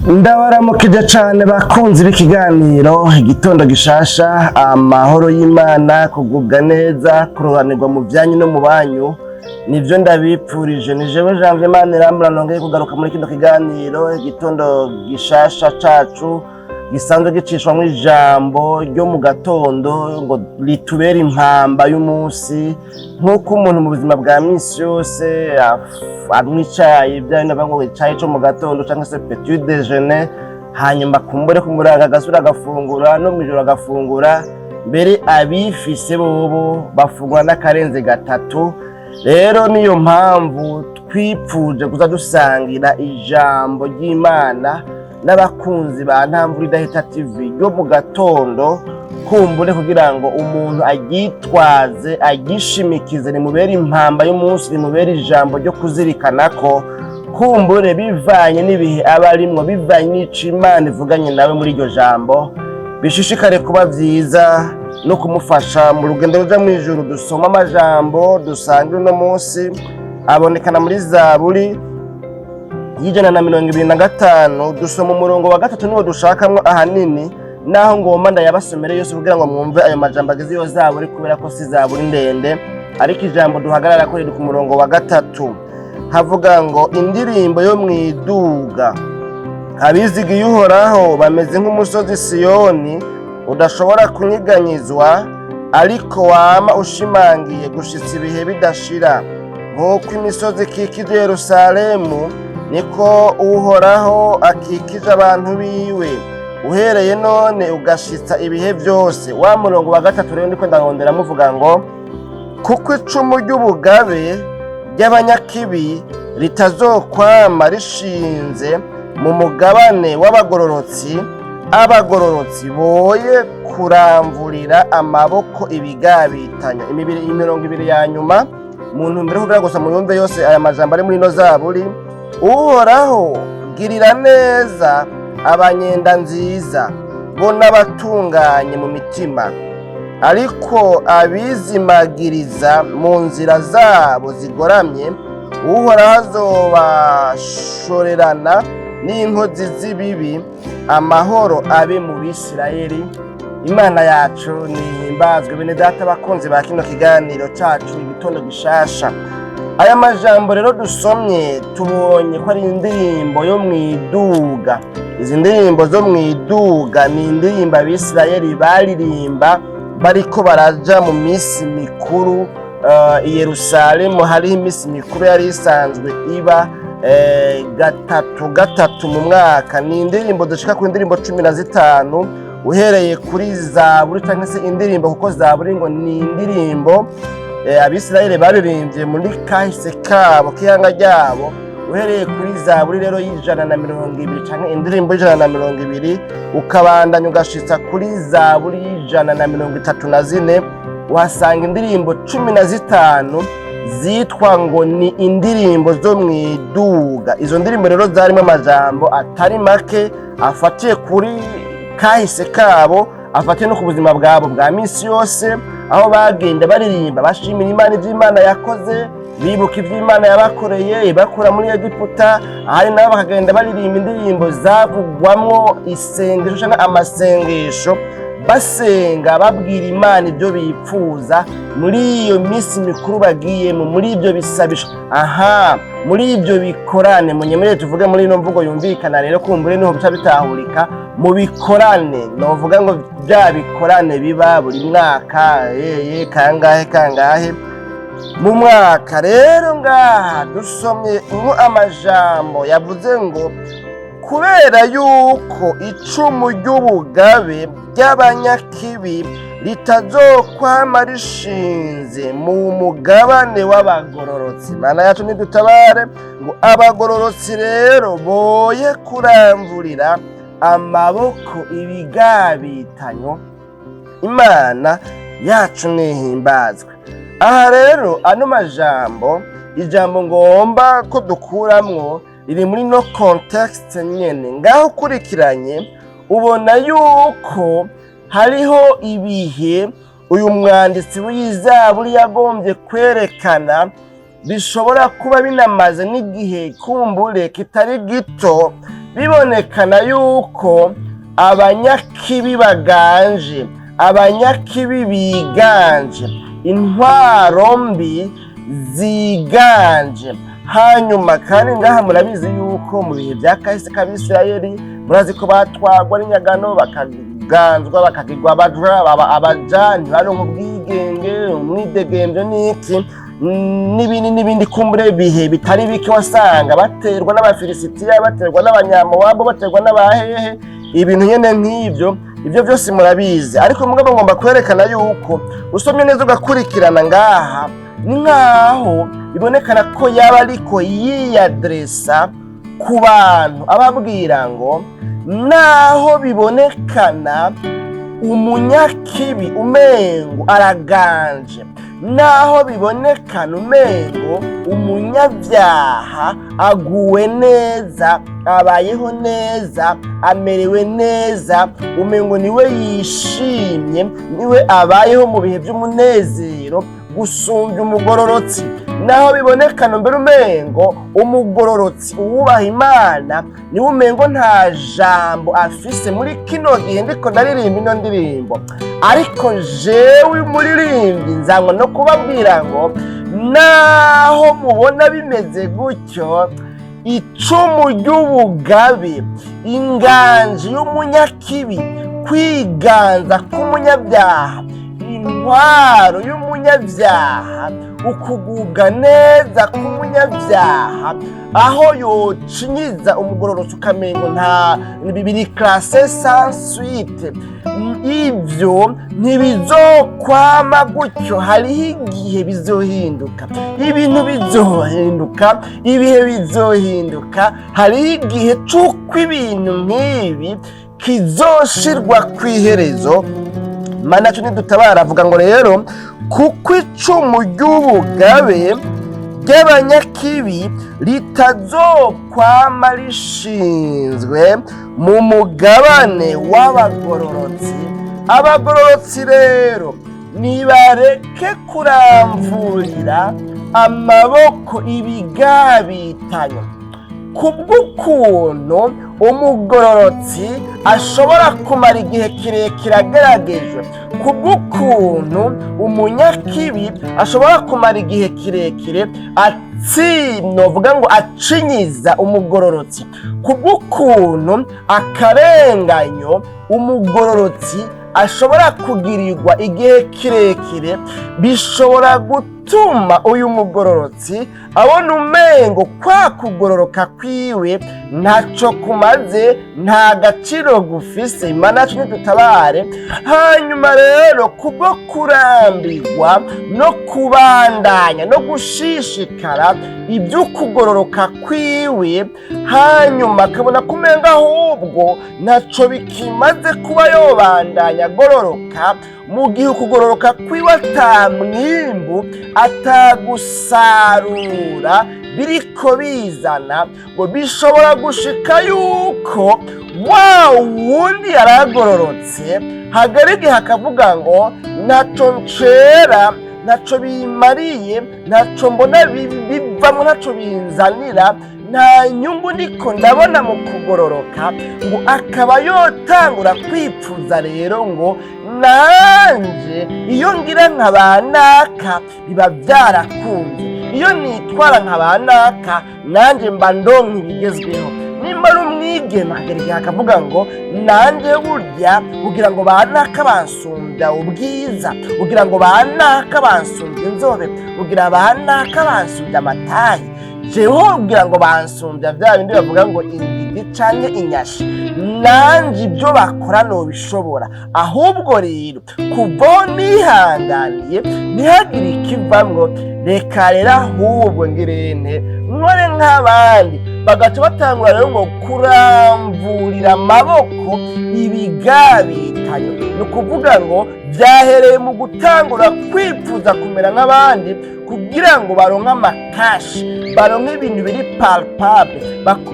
Ndabaramukije cane bakunzi b'ikiganiro Igitondo Gishasha. Amahoro y'Imana, kugubwa neza, kurobanirwa mu vyanyu no mu banyu, nivyo ndabipfurije. Ni jewe Janvier Manirambona, nongeye kugaruka muri kino kiganiro Igitondo Gishasha cacu gisanzwe gicishwamwo ijambo ryo mu gatondo ngo ritubere impamba y'umunsi. Nk'uko umuntu mu buzima bwa misi yose anywa icayi, bya bindi bavuga ngo icayi co mu gatondo canke se petit déjeuner, hanyuma kumbure kumuranga agasubira agafungura, no mw'ijoro agafungura. Mbere abifise bobo bafungura n'akarenze gatatu. Rero niyo mpamvu twipfuje kuza dusangira ijambo ry'Imana n'abakunzi ba Ntamvura Idahita TV ryo mu gatondo, kumbure kugira ngo umuntu aryitwaze, aryishimikize, rimubere impamba y'umunsi, rimubere ijambo ryo kuzirikana ko kumbure bivanye n'ibihe aba arimwo, bivanye n'ico Imana ivuganye nawe muri iryo jambo, bishishikare kuba vyiza no kumufasha mu rugendo ruja mw'ijuru. Dusoma amajambo dusangira uno munsi, abonekana muri Zaburi y'125. Dusoma umurongo wa 3, niwo dushakamwo ahanini, naho ngomba ndayabasomere yose kugira ngo mwumve ayo majambo agize iyo zaburi, kubera ko si zaburi ndende. Ariko ijambo duhagarara ko riri ku murongo wa 3, havuga ngo: "Indirimbo yo mwiduga. Abizigiye Uhoraho bameze nk'umusozi Siyoni udashobora kunyiganyizwa, ariko wama ushimangiye gushitsa ibihe bidashira. Nk'uko imisozi ikikije Yerusalemu, niko Uhoraho akikije abantu biwe, uhereye none ugashitsa ibihe byose." Wa murongo wa 3 rero ndiko ndarondera, muvuga ngo: "Kuko icumu ry'ubugabe ry'abanyakibi ritazokwama rishinze mu mugabane w'abagororotsi, abagororotsi boye kuramvurira amaboko ibigabitanya." Imibiri 20 ya nyuma, mu ntumbero yo kugira gusa muyumve yose aya majambo ari muri ino zaburi: "Uhoraho, girira neza abanyenda nziza bo n'abatunganye mu mitima, ariko abizimagiriza mu nzira zabo zigoramye, Uhoraho azobashorerana n'inkozi z'ibibi. Amahoro abe mu Bisirayeli." Imana yacu nihimbazwe. Bene data, bakunzi ba kino kiganiro cacu Igitondo Gishasha, aya majambo rero dusomye, tubonye ko ari indirimbo yo mwiduga. Izi ndirimbo zo mwiduga ni indirimbo Abisirayeli baririmba bariko baraja mu misi mikuru i Yerusalemu. Hariho imisi mikuru yari isanzwe iba gatatu gatatu mu mwaka. Ni indirimbo dushika ku ndirimbo 15, uhereye kuri zaburi cyangwa se indirimbo, kuko zaburi ngo ni indirimbo Abisirayeli baririmbye muri kahise kabo k'ihanga ryabo. Uhereye kuri zaburi rero y'120 canke indirimbo y'120, ukabandanya ugashitsa kuri zaburi y'134, uhasanga indirimbo 15 zitwa ngo ni indirimbo zo mwiduga. Izo ndirimbo rero zarimo amajambo atari make afatiye kuri kahise kabo, afatiye no ku buzima bwabo bwa misi yose, aho bagenda baririmba bashimira Imana ibyo Imana yakoze, bibuka ibyo Imana yabakoreye ibakura muri Egiputa. Ahari nabo bakagenda baririmba indirimbo zavugwamwo isengesho cyangwa amasengesho, basenga babwira Imana ibyo bipfuza muri iyo minsi mikuru bagiyemo, muri ibyo bisabisho, aha muri ibyo bikorane. Munyemerere tuvuge muri ino mvugo yumvikana rero, kumbure niho bica bitahurika. Mu bikorane, novuga ngo bya bikorane biba buri mwaka, yeye kangahe kangahe mu mwaka. Rero ngaha dusomye nko amajambo yavuze ngo: "Kubera yuko icumu ry'ubugabe ry'abanyakibi ritazokwama rishinze mu mugabane w'abagororotsi." Mana yacu nidutabare. Ngo abagororotsi rero boye kuramvurira amaboko ibigabitanyo. Imana yacu nihimbazwe. Aha rero ano majambo, ijambo ngomba ko dukuramwo riri muri no contexte nyene. Ngaho ukurikiranye ubona yuko hariho ibihe uyu mwanditsi w'izaburi yagombye kwerekana bishobora kuba binamaze n'igihe kumbure kitari gito. Bibonekana yuko abanyakibi baganje, abanyakibi biganje, intwaro mbi ziganje. Hanyuma kandi ngaha murabizi yuko mu bihe bya kahise k'Abisirayeli, murazi ko batwagwa n'inyagano, bakaganzwa, bakagirwa abaja, ntibaronke ubwigenge, umwidegemvyo n'iki n'ibindi n'ibindi. Kumbure bihe bitari bike wasanga baterwa n'Abafilisitiya, baterwa n'Abanyamowabu, baterwa n'abahehe, ibintu nyene nk'ivyo. Ibyo byose murabizi. Ariko mugabo ngomba kwerekana yuko usomye neza ugakurikirana ngaha, ni nkaho bibonekana ko yaba ariko yiyadresa ku bantu, ababwira ngo naho bibonekana umunyakibi umengo araganje, naho bibonekana umengo umunyabyaha aguwe neza, abayeho neza, amerewe neza, umengo niwe yishimye, niwe abayeho mu bihe by'umunezero gusumbya umugororotsi, naho bibonekana mbere umengo umugororotsi, uwubaha Imana, niwe umengo nta jambo afise muri kino gihe ndiko ndaririmba ino ndirimbo. Ariko jewe umuririmbyi nzanywa no kubabwira ngo naho mubona bimeze gutyo, icumu ry'ubugabe, inganji y'umunyakibi, kwiganza k'umunyabyaha, intwaro y'umunyabyaha, ukugubwa neza k'umunyabyaha, aho yocinyiza umugororotsi ukamengo nta bibiri classé sans suite, ibyo ntibizokwama gutyo. Hariho igihe bizohinduka, ibintu bizohinduka, ibihe bizohinduka. Hariho igihe c'uko ibintu nk'ibi kizoshirwa kw'iherezo. Mana yacu nidutabara. Avuga ngo rero kuko icumu ry'ubugabe ry'abanyakibi ritazokwama rishinzwe mu mugabane w'abagororotsi. Abagororotsi rero nibareke kuramvurira amaboko ibigabitanyo. Kubw'ukuntu umugororotsi ashobora kumara igihe kirekire ageragejwe, kubw'ukuntu umunyakibi ashobora kumara igihe kirekire novuga ngo acinyiza umugororotsi, kubw'ukuntu akarenganyo umugororotsi ashobora kugirirwa igihe kirekire, bishobora gutuma uyu mugororotsi abona umengo kwa kugororoka kwiwe ntaco kumaze, nta gaciro gufise. Imana yacu nidutabare. Hanyuma rero kubwo kurambirwa no kubandanya no gushishikara iby'ukugororoka kwiwe, hanyuma akabona ko umenga ahubwo ntaco bikimaze kuba yobandanya agororoka, mu gihe ukugororoka kwiwe ata mwimbu, atagusarura biriko bizana, ngo bishobora gushika yuko wa wundi yaragororotse hagara igihe akavuga ngo ntaco ncera, ntaco bimariye, ntaco mbona bivamwo, ntaco binzanira, nta nyungu ndiko ndabona mu kugororoka, ngo akaba yotangura kwipfuza rero ngo nanje iyo ngira nka ba naka biba byarakunze, iyo nitwara nka ba naka nanjye mba ndonka ibigezweho. Nimba ari umwigeme, akagera igihe akavuga ngo nanjye burya kugira ngo ba naka bansumbya ubwiza, kugira ngo ba naka bansumbya inzobe, kugira ba naka bansumbya amatayi, jewe kugira ngo bansumbya bya bindi bavuga ngo ingidi canke inyashi, nanje ibyo bakora nobishobora. Ahubwo rero kuvaho nihanganiye ntihagire ikivamwo, reka rero ahubwo ngirente nkore nk'abandi. Bagaca batangura rero ngo kuramvurira amaboko ibigabitanyo. Ni ukuvuga ngo byahereye mu gutangura kwipfuza kumera nk'abandi kugira ngo baronke amakashi, baronke ibintu biri palpable,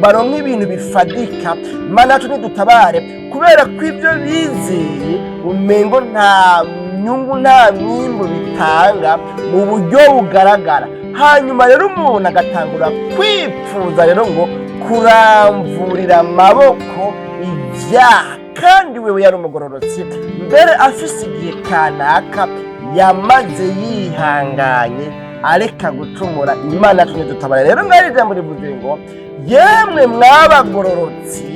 baronke ibintu bifadika. Mana yacu nidutabare. Kubera ko ibyo bizeye umengo nta nyungu, nta mwimbu bitanga mu buryo bugaragara, hanyuma rero umuntu agatangura kwipfuza rero ngo Kuramvurira amaboko ibyaha, kandi wewe yari umugororotsi, mbere afise igihe kanaka yamaze yihanganye areka gucumura. Imana yacu ntidutabare. Rero ngari ijambo rivuze ngo: "Yemwe mwabagororotsi,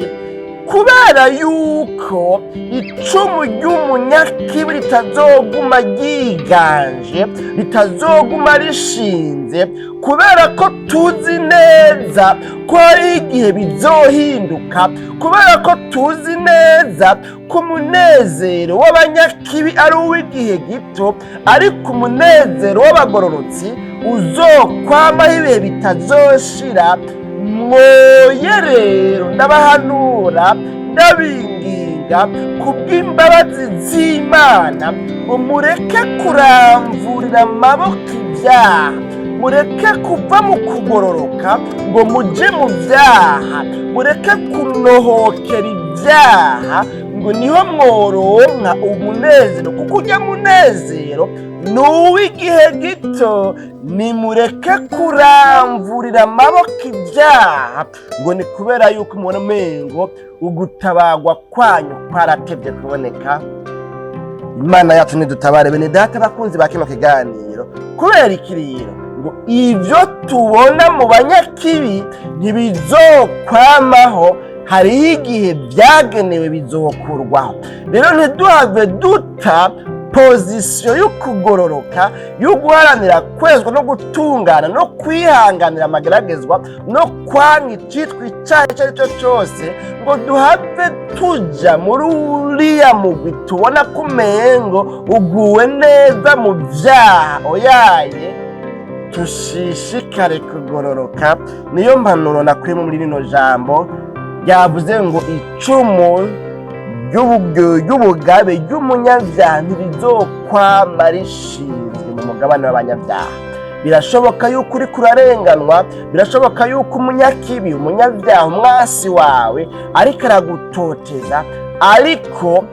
kubera yuko icumu ry'umunyakibi ritazoguma ryiganje, ritazoguma rishinze, kubera ko tuzi neza ko hari igihe bizohinduka, kubera ko tuzi neza ko umunezero w'abanyakibi ari uw'igihe gito, ariko umunezero w'abagororotsi uzokwamaho ibihe bitazoshira. Mwoye rero, ndabahanura, ndabinginga kubw'imbabazi z'Imana ngo mureke kuramvurira amaboko ibyaha, mureke kuva mu kugororoka ngo muje mu byaha, mureke kunohokera ibyaha ngo niho mworonka umunezero, kuko ujya munezero ni uw'igihe gito. Nimureke kuramvurira amaboko ibyaha ngo ni kubera yuko mubona umengo ugutabagwa kwanyu kwaratevye kuboneka." Imana yacu nidutabare. Bene data bakunzi ba kino kiganiro, kubera iki rero ngo ibyo tubona mu banyakibi ntibizokwamaho? Hariho igihe byagenewe bizokurwaho. Rero ntiduhave duta position yo kugororoka, yo guharanira kwezwa no gutungana no kwihanganira amageragezwa no kwanga icitwa icyaha icyo ari cyo cyose, ngo duhave tuja muri uriya mugwi tubona ko umengo uguwe neza mu byaha. Oyaye, tushishikare kugororoka. Niyo mpanuro nakuyemo muri rino jambo ryavuze ngo icumu ry'ubugabe ry'umunyabyaha ntirizokwama rishinzwe mu mugabane w'abanyabyaha. Birashoboka yuko uriko urarenganwa, birashoboka yuko umunyakibi, umunyabyaha, umwasi wawe ariko aragutoteza, ariko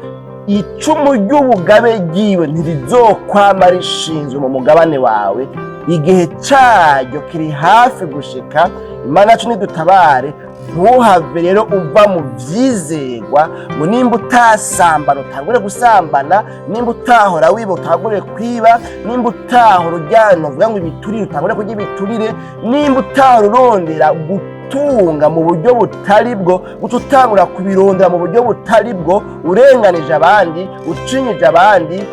icumu ry'ubugabe ryiwe ntirizokwama rishinzwe mu mugabane wawe. Igihe caryo kiri hafi gushika. Imana yacu nidutabare. Ntuhave rero uva mu vyizegwa ngo nimba utasambana utangure gusambana, nimba utahora wiba utangure kwiba, nimba utahora ujyana uvuga ngo ibiturire utangure kurya ibiturire, nimba utahora urondera gutunga mu buryo butari bwo guca utangura kubirondera mu buryo butari bwo, urenganije abandi, ucinyije abandi,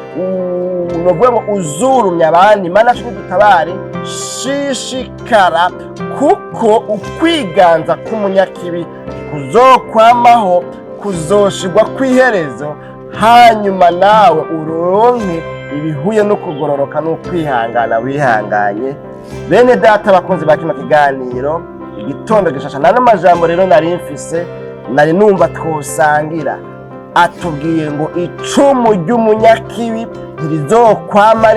novuga ngo uzurumye abandi. Imana yacu nidutabare. Shishikara, kuko ukwiganza k'umunyakibi kuzokwamaho, kuzoshigwa kw'iherezo, hanyuma nawe uronke ibihuye no kugororoka n'ukwihangana wihanganye. Bene data bakunzi ba kino kiganiro Igitondo Gishasha, nta n'amajambo rero nari mfise, nari numva twosangira. Atubwiye ngo icumu ry'umunyakibi ntirizokwama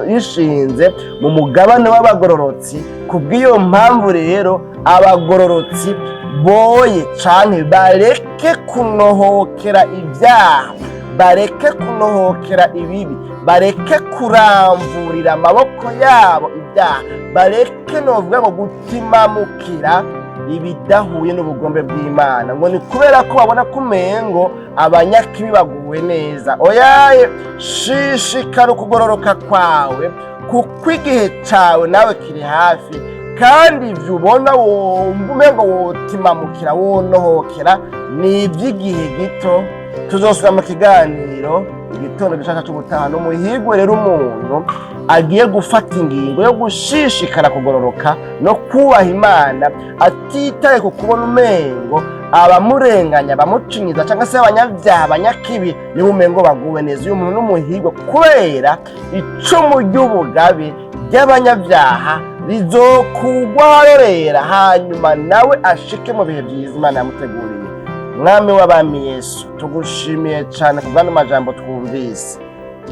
rishinze mu mugabane w'abagororotsi. Kubw'iyo mpamvu rero, abagororotsi boye canke bareke kunohokera ibyaha, bareke kunohokera ibibi, bareke kuramvurira amaboko yabo ibyaha, bareke novuga ngo gutimamukira ibidahuye n'ubugombe bw'Imana ngo ni kubera ko babona ko umengo abanyakibi baguwe neza. Oyaye, shishikara ukugororoka kwawe, kuko igihe cawe nawe kiri hafi, kandi ivyo ubona wumva umengo wotimamukira, wonohokera, ni ivy'igihe gito. Tuzosubira mu kiganiro Igitondo Gishasha c'ubutaha. N'umuhigwe rero umuntu agiye gufata ingingo yo gushishikara kugororoka no kubaha Imana, atitaye ku kubona umengo abamurenganya, abamucinyiza, cyangwa se abanyabyaha, abanyakibi nibo umengo baguwe neza. Uyu muntu n'umuhigwe, kubera icumu ry'ubugabe ry'abanyabyaha rizokugwa harorera, hanyuma nawe ashike mu bihe byiza Imana yamuteguriye. Mwami w'abami Yesu, tugushimiye cyane ku bw'ano majambo twumvise.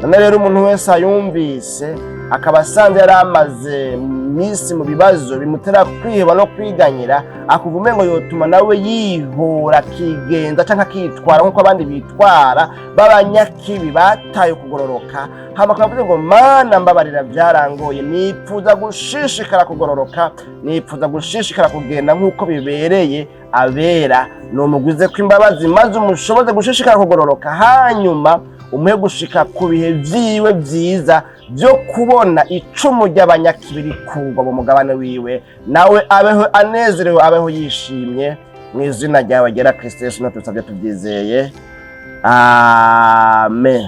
None rero umuntu wese ayumvise akaba asanze yari amaze iminsi mu bibazo bimutera kwiheba no kwiganyira, akuva umengo yotuma nawe yihora akigenza canke akitwara nk'uko abandi bitwara b'abanyakibi bataye kugororoka, hama akaba avuze ngo: "Mana mbabarira, vyarangoye, nipfuza gushishikara kugororoka, nipfuza gushishikara kugenda nk'uko bibereye abera." Numugwize ko imbabazi maze umushoboze gushishikara kugororoka, hanyuma umuhe gushika ku bihe vyiwe vyiza vyo kubona icumu ry'abanyakibi rikurwa mu mugabane wiwe, nawe abeho anezerewe, abeho yishimye. Mu izina ryawe ryera Kristo Yesu no tusabye tubyizeye, amen.